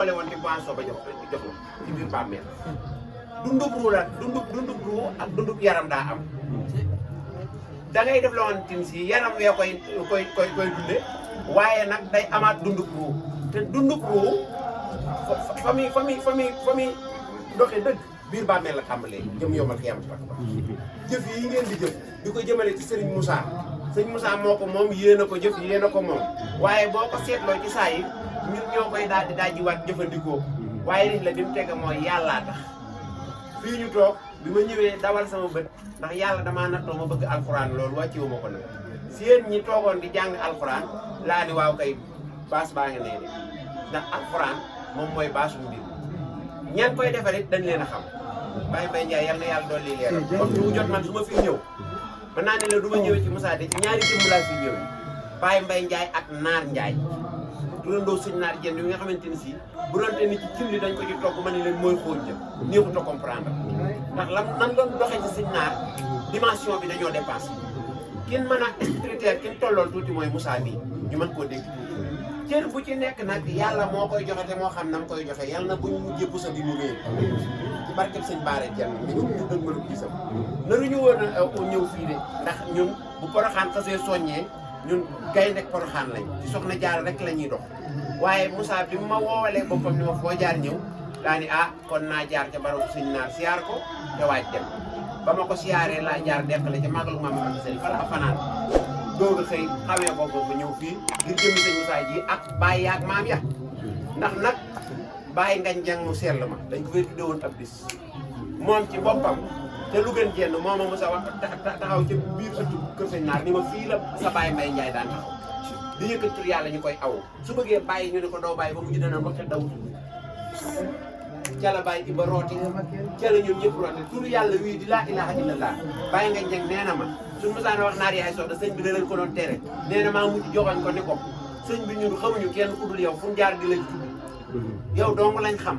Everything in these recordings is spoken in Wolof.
boole woon ci boisson ba jox la ci biir bàmmeel dundub ruu la dundub ruu ak dundub yaram daa am da ngay def loo xamante ni si yaram wee koy dunde waaye nag day amaat dundub ruu te dundub ruu fa muy doxee dëgg biir bàmmeel la tàmbalee jëm yomal xiyaamati ba jëf yi ngeen di jëf di ko jëmale ci Serigne Moussa Serigne Moussa moo ko moom yéen a ko jëf yéen a ko moom waaye boo ko seetloo ci saa yi ñun ñoo koy daal di daajiwaat jëfandikoo waaye nit la bi mu tege mooy yàllaa tax fii ñu toog bi ma ñëwee dawal sama bët ndax yàlla damaa nattoo ma bëgg alxuraan loolu wàccewu ma ko nag seen ñi toogoon di jàng alxuraan laa ni waaw kay baas baa nga nee de ndax alxuraan moom mooy baasu mbir ñan koy defarit dañ leen a xam Baye Mbaye Ndiaye yal na yàlla dolli leeral comme bu jot man su ma fi ñëw mën naa ne la du ma ñëwee ci Moussa de ci ñaari jëmm laa fi ñëwee Baye Mbaye Ndiaye ak Naar Ndiaye turandoo sëñ Naar Dieng yi nga xamante ni si bu doonte ni ci cin li dañ ko ci togg ma ne leen mooy xóoñ jëm néexut a comprendre ndax nan doon doxee ci sëñ Naar dimension bi dañoo dépassé kin mën a spirituel kin tollool tuuti mooy Moussa bii ñu mën koo dégg cër bu ci nekk nag yàlla moo koy joxe te moo xam na mu koy joxe yàlla na buñ mujjee pusa di mu réer ci barkeb sëñ Baare Dieng mi ñu dëg ma lu gisam naruñu woon a ñëw fii de ndax ñun bu Porokhane xasee soññee ñun gaynde Porokhane lañ ci soxna jaar rek la ñuy dox waaye Moussa bi ma woowalee boppam ni ma foo jaar ñëw daa ni kon naa jaar ca barabu sëñ Naar siyaar ko te waaj dem ba ma ko siyaaree laa jaar deqale ca màggalu maam Anta Sali fa la fanaan doog a xëy xamee ko ba ñëw fii ngir jëmi sëñ Moussa ji ak Baye yaak maam ya ndax nag Baye ngañ jàng mu sell ma dañ ko fay tudde woon ab bis moom ci boppam te lu gën jenn moo ma Moussa wax taxaw ca biir ëttu kër sëñ Naar ni ma fii la sa Baye Mbaye Ndiaye daan taxaw di yëkkat tur yàlla ñu koy aw su bëggee bàyyi ñu ne ko doo bàyyi ba mu ñu dana ba ca daw ca la Baye Iba rooti ca la ñun ñëpp rooti tur yàlla wii di laa ilaha illallah Baye ngañ jàng nee na ma suñu Moussa wax Naar yaay soxna sëñ bi da leen ko doon tere nee na maa mujj joxoñ ko ni ko sëñ bi ñun xamuñu kenn ku dul yow fu mu jaar di lañ tudd yow dong lañ xam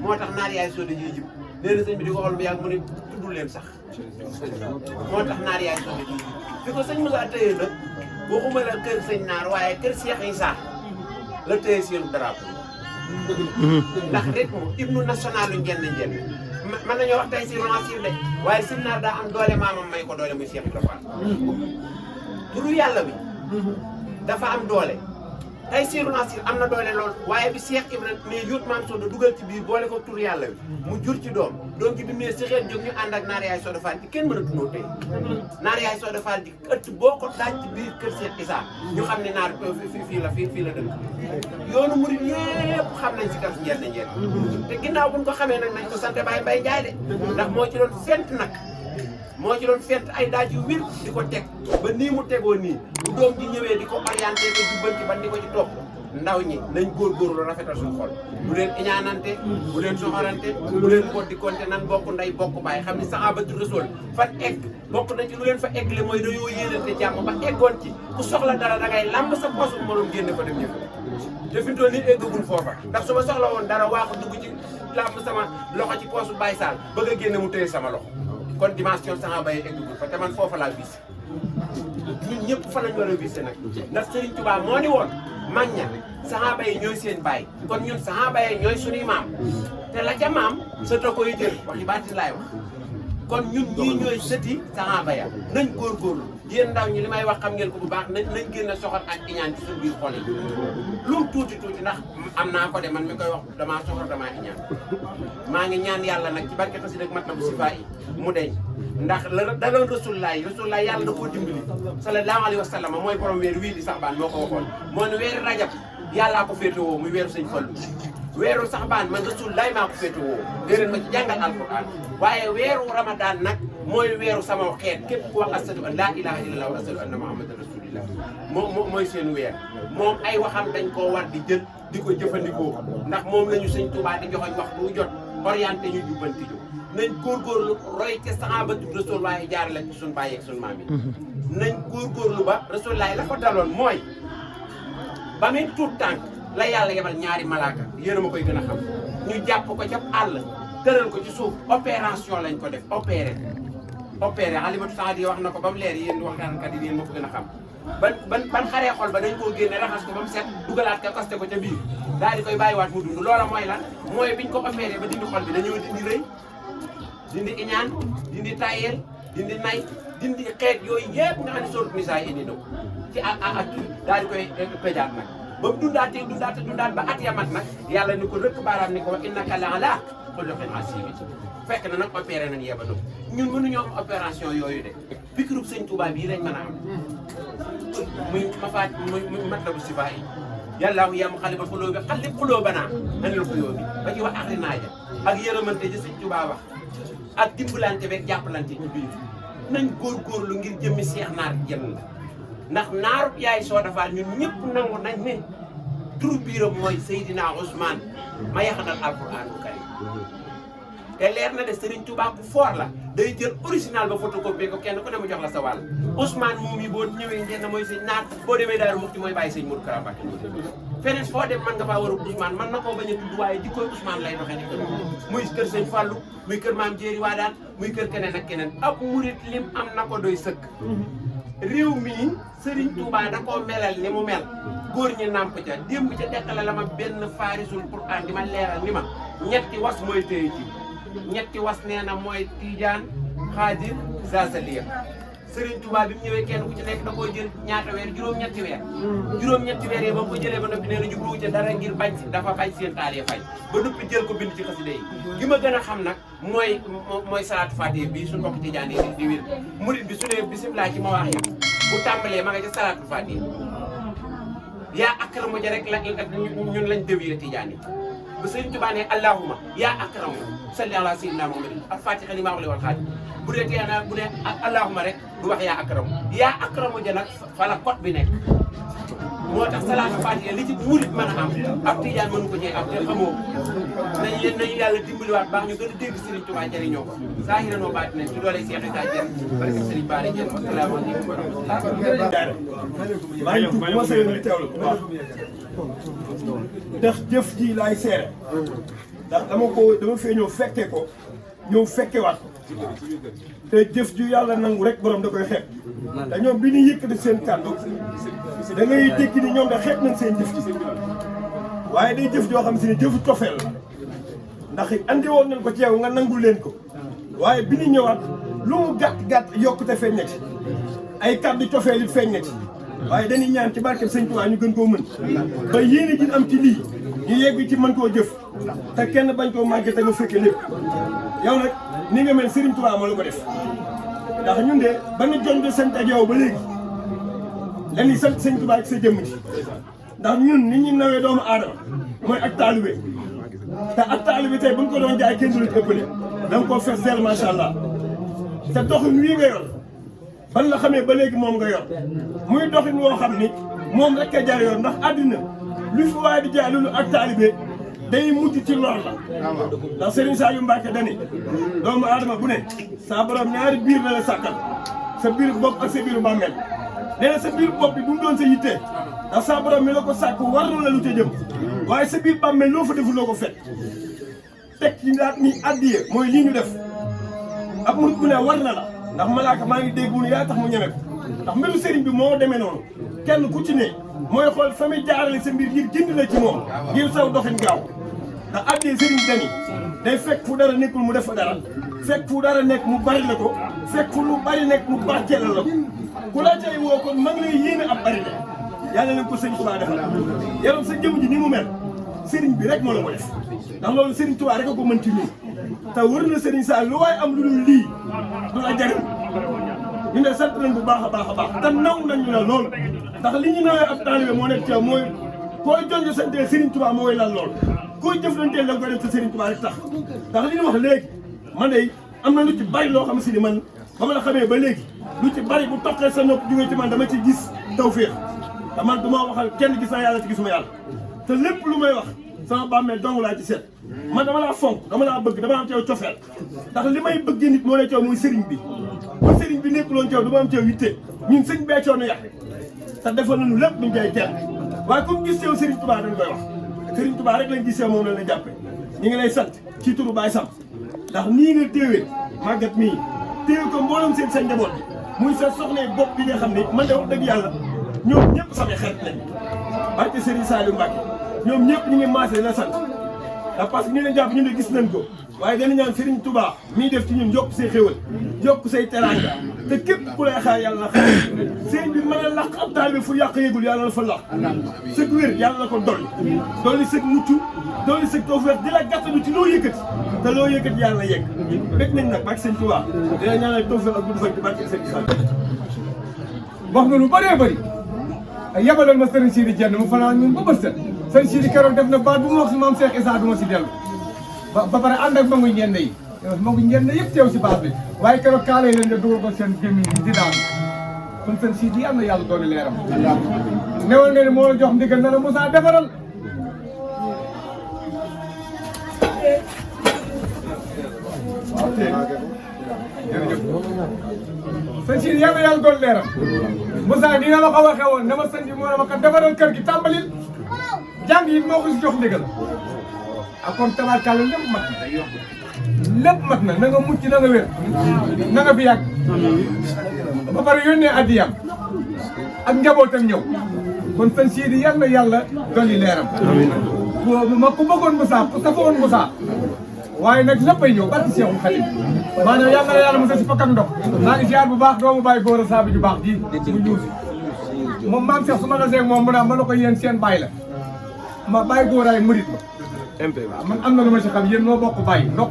moo tax Naar yaay soxna ñuy jib nee na sëñ bi di ko xool bu yàgg mu ne tuddul leen sax moo tax Naar yaay soxna ñuy jib fi ko sëñ Moussa tëye nag waxuma la kër sëñ Naar waaye kër Cheikh Issa la tëye seen drapeau ndax rythme hymne national lu njenn mën nañoo wax tey si romancier de waaye sëñ Naar daa am doole maamam may ko doole muy Cheikh Ibrahima turu yàlla bi dafa am doole tey si romancier am na doole lool waaye bi Cheikh Ibrahima mais yóot maam Soda dugal ci biir boole ko turu yàlla bi mu jur ci doom ci bi mu si xeet jóg ñu ànd ak Naar yaay Soda Fall di kenn mën a tunoo tey Naar yaay Soda Fall di ëtt boo ko daaj ci biir kër Cheikh Issa ñu xam ne Naar fii la dëkk yoonu murid yëpp xam nañ si kaf njëriñ te ginnaaw buñ ko xamee nag nañ ko sant Baye Mbaye Ndiaye de ndax moo ci doon fent nag moo ci doon fent ay daaj yu wir di ko teg ba nii mu tegoo nii bu doom ji ñëwee di ko orienté ko jubbanti ban di ko ci topp ndaw ñi nañ góorgóorlu rafetal suñu xol bu leen iñaanante bu leen soxorante bu leen boddi konte nan bokk nday bokk baay xam ni saxaabatu rasul fan egg bokk na ci lu leen fa eggle mooy dañoo yéenante jàmm ba eggoon ci ku soxla dara da ngay lamb sa poche bu mënoon génne ko dem ñëf te fi mu toll nii eggagul foofa ndax su ma soxla woon dara waaxu dugg ci lamb sama loxo ci poche bu Baye Sall bëgg a génne mu téye sama loxo kon dimension saxaaba yi eggagul fa te man foofa laa visé ñun ñëpp fa lañ war a visé nag ndax Serigne Touba moo ni woon mag ña saxaaba yi ñooy seen baay kon ñun saxaaba yi ñooy suñuy maam te la ca maam sët a koy jël waxi baati laay wax kon ñun ñii ñooy sëti saxaaba ya nañ góorgóorlu yéen ndaw ñi li may wax xam ngeen ko bu baax nañ génn soxor ak iñaan ci suñu biir xol yi lu mu tuuti ndax am naa ko de man mi koy wax damaa soxor damaa iñaan maa ngi ñaan yàlla nag ci barke xasida mat na bu si faa yi mu deñ ndax la daloon rasulullah yàlla da koo dimbali sallallahu alayhi wa sallam mooy borom weer wii di Saxbaan moo ko waxoon moo ne weeru rajab yàllaa ko féetewoo muy weeru sëñ Fallu weeru Saxbaan man rasulullah maa ko féetewoo déedéet ma ci jàngal alquran waaye weeru ramadan nag mooy weeru sama xeet képp ku wax ashadu an laa ilaha illallah wa ashadu anna muhammadan rasulillah mooy seen weer moom ay waxam dañ koo war di jël di ko jëfandikoo ndax moom la ñu sëñ Tuubaa di joxoñ wax bu jot orienté ñu jubbanti ñu nañ góorgóorlu roy ca saxaabatu rasul waaye jaarale ci suñu baay ak suñu maam yi nañ góorgóorlu ba rasulullah la ko daloon mooy ba muy tuut tànk la yàlla yebal ñaari malaaka yéen a ma koy gën a xam ñu jàpp ko ca àll tëral ko ci suuf opération lañ ko def opéré Halimatu Saadi wax na ko ba mu leer yéen waxtaankat yi yéen ma ko gën a xam ban xaree xol ba dañ koo génne raxas ko ba mu set dugalaat ko kaste ko ca biir daal di koy bàyyiwaat mu dund loola mooy lan mooy biñ ko opéré ba dindi xol bi dañoo dindi rëy dindi iñaan dindi tayel dindi nay dindi xeet yooyu yëpp nga xam ne sóoratu Nisaa indi na ko ci ak kii daal di koy péjaat nag ba mu dundaat ba at yamat nag yàlla ni ko rëkk baaraam ni ko innaka la'alaa xuluqin aziim fekk na nag opéré nañ yeba nag ñun mënuñoo am opération yooyu de pikirub sëñ Touba bii lañ mën a am muy matlabu sifaa yi yàllaahu yaa muqallibal quluubi qallib quluubanaa anil ghuyuubi ba ci wax axri naaja ak yërëmante ji sëñ Touba wax ak dimbalante beeg jàppalante ci biir nañ góorgóorlu ngir jëmmi seex naar jël la ndax naarub yaay soo dafaal ñun ñëpp nangu nañ ne turu biiram mooy Seydina Ousmane ma yaxanal alquraanul kariim te leer na de Serigne Touba ku fort la day jël original ba photocopie ko kenn ku ne mu jox la sa wàll Ousmane moom yi boo ñëwee ngeen mooy sëñ naar boo demee Daaru Muxti mooy bàyyi sëñ Modou Kara Mbacké feneen foo dem mën nga faa war a Ousmane mën na koo bañ a tudd waaye jikkoy Ousmane lay doxee ni kër muy kër sëñ Fallou muy kër maam Jéeri Waadaan muy kër keneen ak keneen ab murit lim am na ko doy sëkk réew mii Serigne Touba da koo melal ni mu mel góor ñi nàmp ca démb ca deqale la ma benn faarisul Qur'an di ma leeral ni ma ñetti was mooy téye ji ñetti was nee na mooy Tijaan Xaadir Zasaliya Serigne Touba bi mu ñëwee kenn ku ci nekk da koo jël ñaata weer juróom-ñetti weer juróom-ñetti weer yi ba mu ko jëlee ba noppi nee na jubluwu ca dara ngir bañ si dafa bañ seen taal yi fay ba noppi jël ko bind ci xasida yi gi ma gën a xam nag mooy salaatu Faatiha bii suñu mbokk Tijaan yi di wér murid bi su dee bisimilah ci ma wax yi bu tàmbalee ma nga ca salaatu Faatiha yaa akramu ja rek la ñun lañ déwiye Tijaan yi ba Serigne Touba ne allahumma yaa akramu salli ala sayyidina Muhammadin al-Fatiha li maa wax wal xaadi bu dee teel bu dee allahumma rek du wax yaa akramu ja nag fa la code bi nekk moo tax salaatu Fatiha li ci murit mën a am ab Tijaan mënu ko cee am te xamoo nañu yàlla dimbaliwaat baax ñu gën a dégg Serigne Touba jëriñoo ko zaahiran wa baatinan ci doole Cheikh Issa Diène barke Serigne Bara Diène asalaamaaleykum wa rahmatulah. maa ngi tudd ma sëyoon li teewlu waaw ndax jëf ji laay seere ndax dama fee ñëw fekke ko ñëw fekkewaat ko te jëf ju yàlla nangu rek borom da koy xeeb te ñoom bi ñu yëkkati seen kàddu da ngay dégg ni ñoom da xeeb nañ seen jëf ji waaye day jëf joo xam si ne jëfu cofeel la ndax andi woon nañ ko ci yow nga nangul leen ko waaye bi ñu ñëwaat lu mu gàtt yokkute feeñ na ci ay kàddu cofeel it feeñ na ci waaye dañuy ñaan ci barke Sëñ Tuubaa ñu gën koo mën ba yéene ji am ci lii ñu yegg ci mën koo jëf te kenn bañ koo màgge te nga fekke lépp yow nag ni nga mel Serigne Touba moo la ko def ndax ñun de ba ñu jon de sant ak yow ba léegi dañuy sant Sëñ Touba ak sa jëmm ji ndax ñun ni ñu nawee doomu aadama mooy ak taalibe te ak taalibe tey buñ ko doon jaay kenn du la ëppale da nga koo fees del macha allah te doxin wii nga yor ban la xamee ba léegi moom nga yor muy doxin woo xam ni moom rek a jar yor ndax àddina lu fi waaye di jaay loolu ak taalibe day mujj ci lor la ndax Serigne Saliou Mbacké dani doomu aadama bu ne saa borom ñaari biir la la sàkkal sa biir bopp ak sa biiru bàmmeel nee na sa biir bopp bi bu mu doon sa yittee ndax saa borom mi la ko sàkk war na la lu ca jëm waaye sa biir bàmmeel loo fa deful loo ko fekk teg ci daat ni addiye mooy lii ñu def ab murid bu ne war na la ndax malaaka maa ngi dégg mu ne yaa tax mu ñeme ko ndax mbiru Serigne bi moo demee noonu kenn ku ci ne mooy xool fa muy jaarale sa mbir ngir jënd la ci moom ngir saw doxin gaaw ndax addee Serigne dani day fekk fu dara nekkul mu def fa dara fekk fu dara nekk mu bari la ko fekk fu lu bari nekk mu barkeelal la ko ku la cay woo kon mag lay yéene ab bari la yàlla leen ko Serigne Touba defal yaram sa jëmm ji ni mu mel Serigne bi rek moo la ko def ndax loolu Serigne Touba rek a ko mën ci ñun te wër na Serigne Sall lu waay am lu dul lii du la jariñ ñu ne sant nañ bu baax a baax te naw nañu la lool ndax li ñu nawee ab taalibe moo nekk ci yow mooy koy jonjo santee Serigne Touba mooy lan lool koy jëflanteel da nga koy def sa Serigne Touba rek tax ndax li ñu wax léegi man de am na lu ci bari loo xam si ni man ba ma la xamee ba léegi lu ci bari bu toqee sa nopp jógee ci man dama ci gis tawfeex te man du ma waxal kenn gis naa yàlla ci gisuma yàlla te lépp lu may wax sama bàmmeel dong laa ci seet man dama laa fonk dama laa bëgg dama am ci yow cofeel ndax li may bëgg nit moo ne ci yow muy Serigne bi ba Serigne bi nekkuloon ci yow dama am ci yow yitte ñun sëñ bee coono yàq te defal nañu lépp duñ koy teel waaye comme gis yow Serigne Touba dañ koy wax Serigne Touba rek lañ gis yow moom lañ la jàppe ñu ngi lay sant ci turu Baye Sam ndax nii nga téewee màggat mii téew ko mboolem seen njaboot bi muy sa soxna bopp bi nga xam ne man de wax dëgg yàlla ñoom ñëpp samay xarit lañ barke Serigne Saliou Mbacke ñoom ñëpp ñu ngi maasee la sant parce que ñu ne jàpp ñu ne gis nañ ko waaye dañu ñaan Serigne Touba miy def ci ñun yokk say xéwal yokk say teranga te képp ku lay xaar yàlla na xaar Serigne bi mën a laq ab taal bi fu yàq yëgul yàlla na fa laq sëg wér yàlla na ko dolli sëg mucc dolli sëg tawfeex di la gàttalu ci loo yëkkati te loo yëkkati yàlla na yegg bég nañ nag barke Serigne Touba dina ñaanal tawfeex ak gudd fan ci barke Serigne Saliou wax nga lu bëree bëri yabaloon ma Serigne Sidi Dieng mu fanaan ñun ba bët set Serigne Sidi keroog def na baat bu ma wax si maam Cheikh Issa du ma si dellu ba pare ànd ak mangu ñenn yi mangu ñenn yëpp teew si baat bi waaye keroog kaala yi leen ne dugal ko seen gémmiñ yi di daan kon Serigne Sidi yal na yàlla doole leeram newal nga ni moo la jox ndigal na la Moussa defaral sëñ Sidi yal na yàlla doole leeram Moussa ni nga ma ko waxee woon ne ma sëñ bi moo la ma ko defaral kër gi tàmbalil jàng yi moo ko si jox ndigal ak kon tabarkàlla lépp mat na na nga mucc na nga wér na nga fi yàgg ba pare yónnee addiyam ak njabootam ñëw kon sëñ Sidi yal na yàlla dolli leeram ma ku bëggoon Moussa ku safoon Moussa waaye nag léppay ñëw barki Seexul Xadim maanaam yal na la yàlla mos a si fakk ak ndox maa ngi ziar bu baax doomu bàyyi góor a saabi ju baax ji mu ñuusi moom maam Cheikh su ma la seeg moom mu naa ma la ko yéen seen bàyyi la ma bàyyi góoraay murit ma man am na lu ma si xam yéen noo bokk bàyyi ndox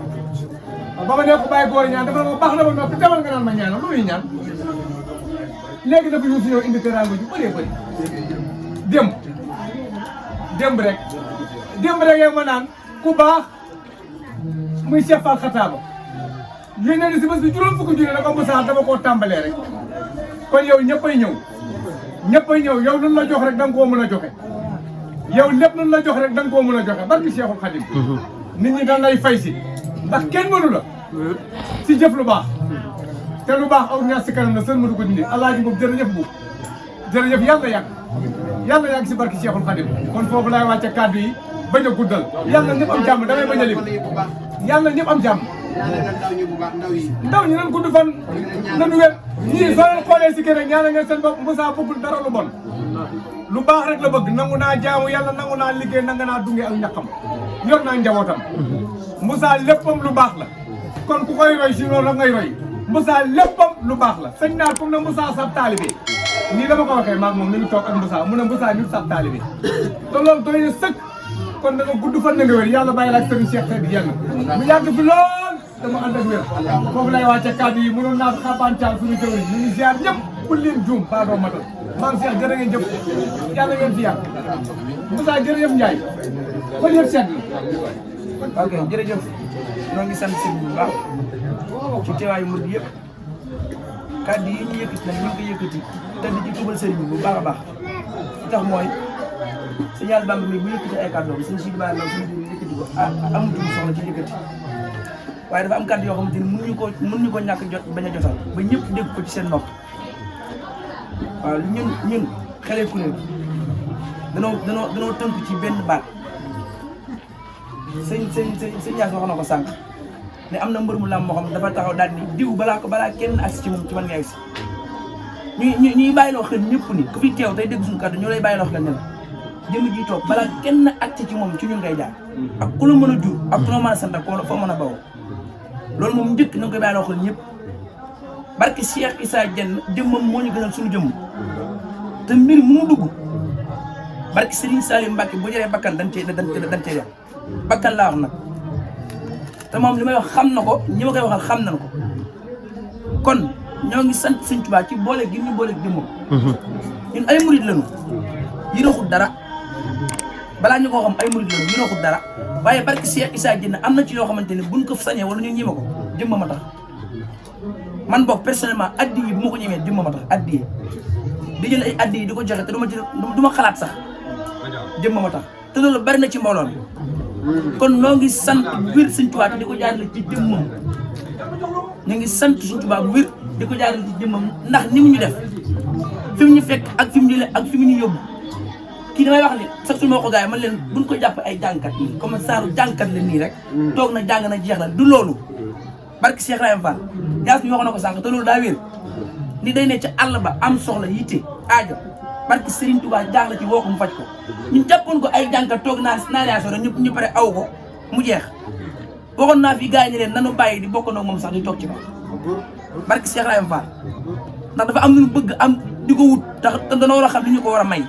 ba ma nekk bàyyi góor ñaan dafa ma baax na ba noppi demal nga naan ma ñaanal lu muy ñaan léegi dafa yuusi yow indi teraanga ju bëree bëri démb rek yow ma naan ku baax muy Cheikh Fall Xataaba yéen si bés bi juróom fukki junne na ko Moussa dama koo tàmbalee rek kon yow ñëppay ñëw yow luñ la jox rek da nga koo mën a joxe yow lépp luñ la jox rek da nga koo mën a joxe barki Cheikhul Khadim nit ñi dañ lay fay si ndax kenn mënu la si jëf lu baax te lu baax aw ñaar si kanam na sën mënu ko dindi alaaji boobu jërëjëf yàlla yàgg si barki Cheikhul Khadim kon foofu laay wàcce kàddu yi bañ a guddal yàlla ñëpp am jàmm damay bañ a lim yàlla ñëpp am jàmm ndaw ñi nan gudd fan nan wér ñii soo leen xoolee si kër ñaanal ngeen seen bopp Moussa bëggul dara lu bon lu baax rek la bëgg nangu naa jaamu yàlla nangu naa liggéey nangu naa dungee ak ñaqam yor naa njabootam Moussa léppam lu baax la kon ku koy roy si loolu la ngay roy Moussa léppam lu baax la sëñ naa comme ne Moussa sab taalibe nii dama ko waxee maag moom ni ngi toog ak Moussa mu ne Moussa nit sab taalibe te loolu doy na sëkk kon da nga gudd fan na nga wér yàlla bàyyi la ak sëriñ Cheikh Seydou Dieng mu yàgg fi lool dama ànd ak wér foofu lay wàcce kàddu yi mënoon naa xabaan caal suñu jëwriñ ñu ngi ziar ñëpp bu leen juum ba doo matal maam Cheikh jërë ngeen jëf yàlla ngeen fi yàgg Moussa jërëjëf Ndiaye kon yëpp seet na ok jërëjëf ñoo ngi sant sëñ bu baax ci teewaayu murid yëpp kàddu yi ñu yëkkati nag ñu ngi ko yëkkati te di ci tubal sëriñ bi bu baax a baax li tax mooy Sëñ Bamba mi bu yëkkati ay kàddu bi suñ si baa la suñu yëkkati ko amutuñu soxla ci yëkkati waaye dafa am kàddu yoo xamante ni mënuñu ko ñàkk jot bañ a jotal ba ñëpp dégg ko ci seen nopp waaw ñun xale kuréel danoo tënk ci benn baat sëñ Yaas wax na ko sànq ne am na mbër mu lam moo xam dafa taxaw daal ni diw balaa kenn agsi ci moom ci man nga agsi ñuy bàyyiloo xel ñëpp ni ku fi teew tey dégg suñu kàddu ñoo lay bàyyiloo xel ne la jëmm ji toog balaa kenn agsi ci moom ci ñun ngay jaar ak ku la mën a jur ak ku la mën a sant ak foo mën a bawoo loolu moom njëkk na nga koy bàyyiloo xel ñëpp barke Cheikh Issa Dieng jëmmam moo ñu gënal suñu jëmm te mbir mu dugg barke Serigne Salim Mbacke bu jëree bakkan dañ cee dem bakkan laa wax nag te moom li may wax xam na ko ñi ma koy waxal xam nañ ko kon ñoo ngi sant Sëñ Tuubaa ci boole gi ñu boole jëmmam ñun ay murid lañu yi raxul dara balaa ñu koo xam ay murid lañu yi raxul dara waaye barke Cheikh Issa Dieng am na ci yoo xamante ne buñ ko sañee wala ñu ñime ko jëmmam a tax man boog personnellement addi yi bu ma ko ñemee jëmmam a tax addi yi di jël ay addi yi di ko joxe te du ma xalaat sax jëmmam a tax te loolu bari na ci mbooloo mi kon noo ngi sant wér Sëñ Tuubaa te di ko jaarale ci jëmmam ñu ngi sant Sëñ Tuubaa bu wér di ko jaarale ci jëmmam ndax ni mu ñu def fi mu ñu fekk ak fi mu ñu ak fi mu ñu yóbbu kii damay wax ni sax suñu ma ko gars yi man leen buñ ko jàpp ay jàngkat nii comme saaru jàngkat la nii rek toog na jàng na jeex na du loolu barki Cheikh Rahim Fall Yaas mi waxoon na ko sànq te loolu daa wér ni day ne ca àll ba am soxla yitte aajo parce que Serigne Touba jaaxle ci woo ko mu faj ko ñun jàppoon ko ay jànkat toog naa soo ñëpp ñu pare aw ko mu jeex waxoon naa fi gars yi ne leen nanu bàyyi di bokkandoo moom sax di toog ci kaw barke Cheikh Ibrahima Fall ndax dafa am lu ñu bëgg am di ko wut tax te danoo war a xam li ñu ko war a may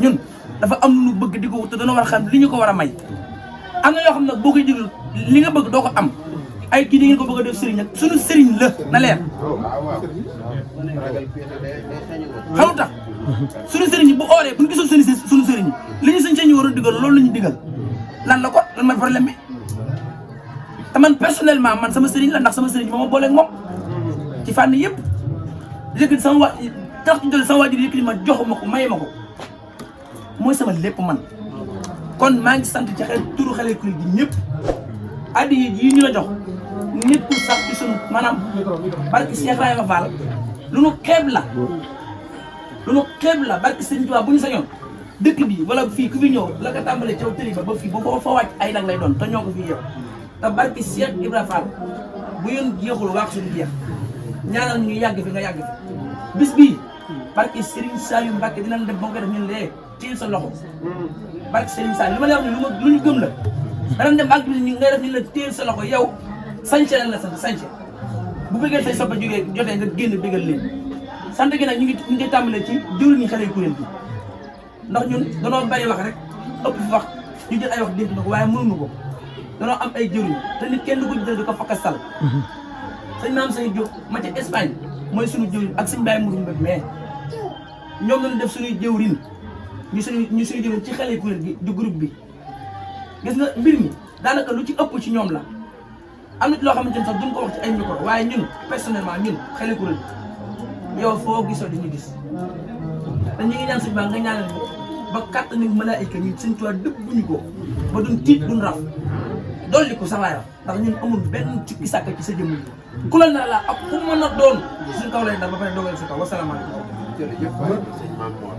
ñun dafa am lu ñu bëgg di ko wut te danoo war a xam li ñu ko war a may am na yoo xam ne boo koy déglu li nga bëgg doo ko am ay kii di ngeen ko bëgg a def sëriñ ak suñu sëriñ la na leer xamu tax suñu sëriñ yi bu ooree bu ñu gisul suñu sëriñ yi li ñu sëñ war a digal loolu la ñu digal lan la ko lan mooy problème bi te man personnellement man sama sëriñ la ndax sama sëriñ moo ma booleeg moom ci fànn yëpp yëkkati sama waa tax ci doole sama waajur yëkkati ma joxuma ko maye ma ko mooy sama lépp man kon maa ngi sant ci xel turu xale kuréel gi ñëpp addi yi ñu la jox nekkul sax ci sunu maanaam barki Cheikh Ibrahima Fall lu nu xeeb la barki Sëriñ Tuubaa bu ñu sañoon dëkk bi wala fii ku fi ñëw la ko tàmbalee caw tëri ba fii boo fa wàcc ay nag lay doon te ñoo ko fii yow te barki Cheikh Ibrahima Fall bu yoon jeexul wax suñu jeex ñaanal ñu yàgg fi nga yàgg fi bis bii barki Serigne Saliou Mbacke dinañ def ba nga def ñun lee téye sa loxo barki Serigne Saliou li ma lay wax ni lu ñu gëm la danañ dem ak ñu ngay def ni la téye sa loxo yow sañse lan la sant sañse bu bëggee say soppa jógee jotee nga génn bëggal leen sant gi nag ñu ngi tàmbalee ci jëwriñ ñi xale kuréel gi ndax ñun danoo bari wax rek ëpp fi wax ñu jël ay wax dénk na ko waaye mënuñu ko danoo am ay jëwriñ te nit kenn du ko jël di ko fakkastal sëñ maam say Diop ma ca Espagne mooy suñu jëwriñ ak sëñ Baye Mourou Mbeb mais ñoom lañu def suñuy jëwriñ ñu suñu jëwriñ ci xale kuréel gi du groupe bi gis nga mbir mi daanaka lu ci ëpp ci ñoom la am na loo xamante ne sax duñ ko wax ci ay micro waaye ñun personnellement ñun xale kuréel yow foo gisoo di ñu gis te ñu ngi ñaan suñu baax nga ñaanal ñu ba kàttanu malaayika ñun suñu tubaab dëgguñu ko ba duñ tiit duñ raf dolli ko sax laay wax ndax ñun amul benn cikki sàkk ci sa jëmm ji ku la nar la ak ku mën a doon suñ kaw lay dal ba pare dogal sa kaw wasalaamaaleykum. jërëjëf waay sëñ Maam Mor